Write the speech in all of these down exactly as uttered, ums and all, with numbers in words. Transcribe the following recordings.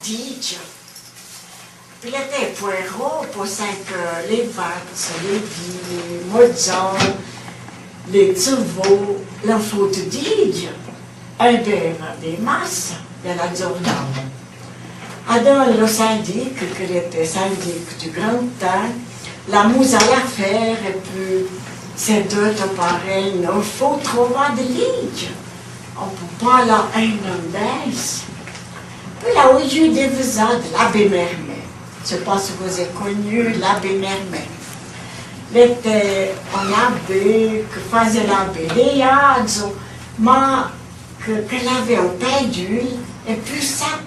Lidje. Pi l'è pouè rô, pouè sin que lé vatse, lé vi, lé mozan, lé tsevô, l'an fote d'Lidje, in bèva dé masse, de la dzornâ. Adon lo sindic, que l'éte sindic du Grand Tin, l'a mouze a l'afêre, é pi, sé deut parèi, no fô trovâ de Lidje. On pou pâ l'a in an d'èsse. Pi l'a oyu dé vezâ de l'abbé Mermet. Je sais pas si vous avez connu l'abbé Mermet. L'éte on abbé que fazè l'abbé dé yadzo, ma que, que l'avè on pindule, é pi sa,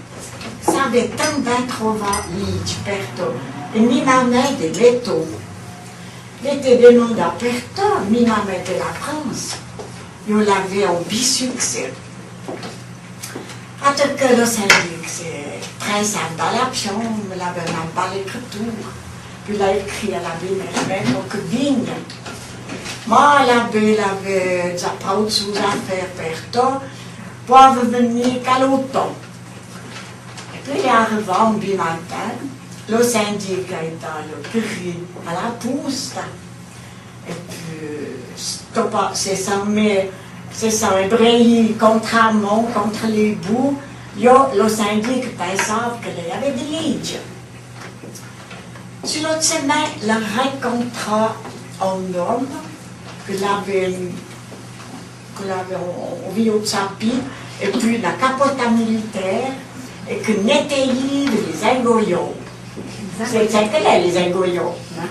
savè tan bin trovâ Lidje pertot, é mimamèn dé métô. L'éte démandâ pertot, mimamèn de la France, yo l'avè on bi succès. Ato que lo sindic s'è trèssâ d'a la piome, l'avè on bal écriture, pi l'a écri a l'abbé Mermet, pou que vigne. Ma l'abbé l'avè dza prou d'afêre pertot, pouè veni qu'a l'oton. É pi, l'è arrevâ on bi matin, lo sindic a étâ lo querri a la pousta. É pi, s'è pa, s'è s'an mé, s'è s'an ébrèyi contr'amon, contre lé bou, yo, lo sindic pinsâve que l'è avè de Lidje. Su lo tsemin, l'a rencontrâ on ome que l'avè que l'avè on, on viou tsapi, é pi la capota militaire, é que nétèye lé zingoyon. Sé, sé que l'è lé zingoyon, hein ?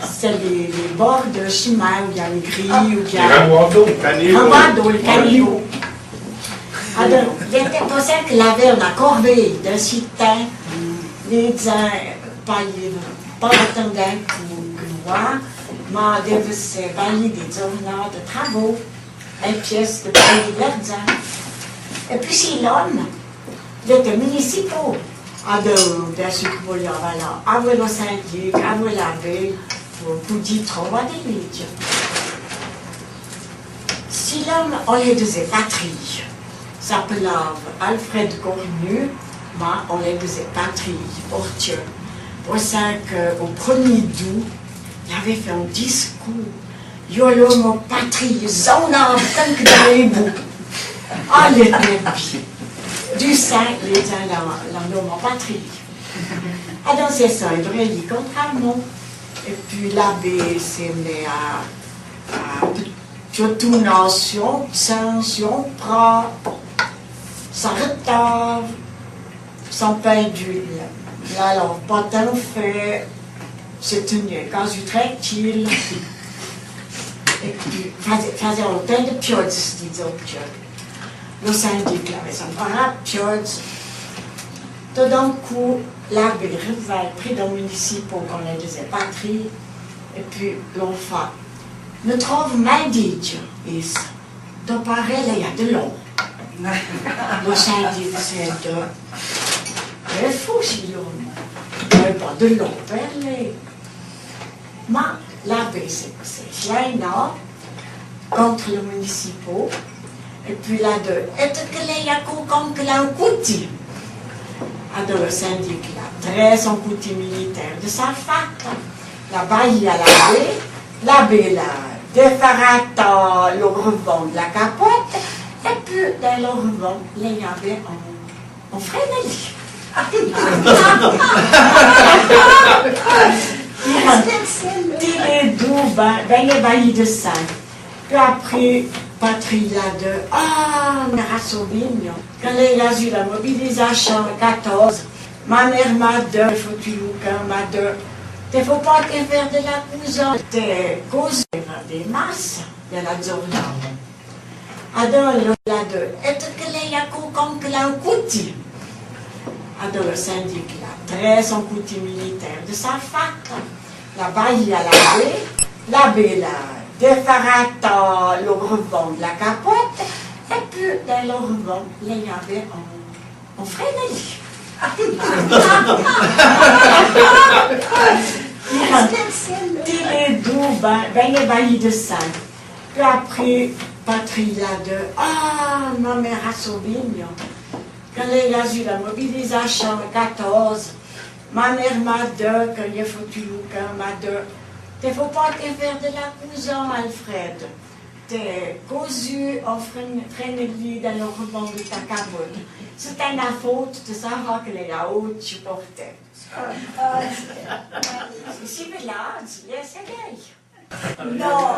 Sé lé, lé bor de chemin, ou bien lé gri, ou bien... Lé ramoado. Ramoado, lé canivo. Adon, l'éte pouè sin que l'avè ona corvèye de sitin, lé dzin, pa, pa tan d'in pou que noir, ma devé se bayi dé dzornâ de travau. Une pièce de paye d'argent. É pi si l'ome, l'éte municipô, adon, bien sûr que volia, voilà, avoué lo sindic, avoué l'abbé, pou, pou di trovâ de Lidje. Si l'ome, on lé dizè Patrie, s'apelâve Alfred Cornu, ma on lé dizè Patrie, portieu. Pouè sin que, o premi d'oût, l'avè fé on discours. Yo l'omo Patrie, zona, tan que dé bou. Ah, l'éte bi. Du sin, lé dzin la, la l'omo Patrie. Adon sé s'an ébrèyi contr'amon. É pi l'abbé s'è mé a, a, piotouna, sion, sin, sion pra, s'arrêtâve. S'an pindule, la, la, pa tan fé, se tenié quasi tranquille. É pi, fazè, fazè on tin de piodze, disons que lo sindic l'avè son para-piodze. Tout d'un coup, l'abbé revèye près d'on municipô qu'on lé dizè Patrie, é pi l'on fâ: Ne trouve mé Lidje, é sa. Dou paré l'è ya de l'or. Lo sindic s'è dè: L'è fou, si l'ome. L'è pa de l'or per lé. Ma l'abbé s'è, s'è chinâ contre lo municipô, é pi l'a dè: Ète que l'è ya quéqu'on que l'a on couti ? Adon lo sindic l'a trèi on couti militaire de sa fata. L'a bayi a l'abbé, l'abbé l'a défarata lo revant de la capote, é pi, din lo revant, l'è ya avè on, on fréneli. Ti lé dou, bin, bin, lé bayi de sin. Pi apré, Patrie l'a dè: Ah, me rasovigno, quand l'è ya zu la mobilisachon quatordze, ma mère m'a dè, fô tu lo can, m'a dè, te fô pa te fére de la cousa, te causa de massa de la dzornâ. Adon l'a dè: Ète que l'è ya quéqu'on que l'a on couti ? Adon lo sindic l'a trèi on couti militaire de sa fata. L'a bayi a l'abbé, l'abbé l'a défarata lo revant de la capote, é pi, din lo revant, l'è ya avè on, on fréneli. Ti lé dou, bin, bin, lé bayi de sin. Pi apré, Patrie l'a dè: Ah, ma mère rasovigno, Quand l'é la mobilisachon en quatorze, ma mère m'a dit, quand l'é foutu, quand m'a dit, te fô pa te fére de la couzon, Alfred. Te cozu o fren-, freneli dan le rebon de ta cabone. Sé ta faute, te sarà que l'é la haute supporter. Si, mais là, si, l'é gay. Non.